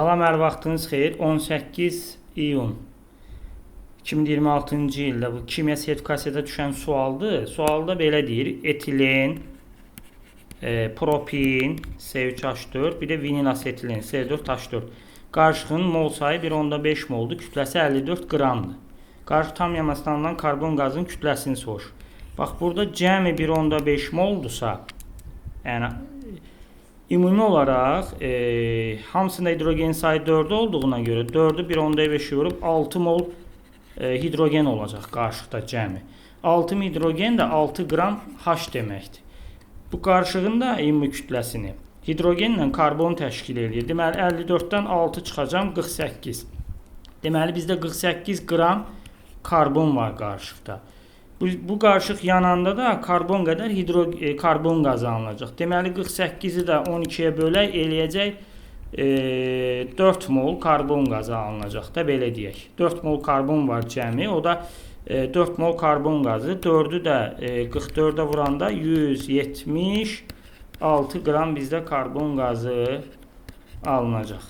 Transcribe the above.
Salam, hər vaxtınız xeyir. 18 iyun 2026-cı ildə bu kimya sertifikasiyada düşən sualdır. Sualda belə deyir: etilen, propin C3H4, bir də vinil asetilen C4H4. Qarışığın mol sayı 1,5 moldur, kütləsi 54 qramdır. Qarışıq tam yanmasından alınan karbon qazının kütləsini soruş. Bax, burada cəmi 1,5 moldursa, yəni ümumi olaraq hamısında hidrogen sayı 4 olduğuna görə 4-ü 1,5-ə vurub 6 mol hidrogen olacaq qarışıqda cəmi. 6 hidrogen də 6 qram H deməkdir. Bu qarışığın da ümumi kütləsini hidrogenlə karbon təşkil eləyir. Deməli 54-dən 6 çıxacam 48. Deməli bizdə 48 qram karbon var qarışıqda. Bu qarışıq yananda da karbon qədər karbon qazı alınacaq. Deməli 48-i də 12-yə bölək eləyəcək 4 mol karbon qazı alınacaq da, belə deyək. 4 mol karbon var cəmi. O da 4 mol karbon qazı. 4-ü də 44-ə vuranda 176 qram bizdə karbon qazı alınacaq.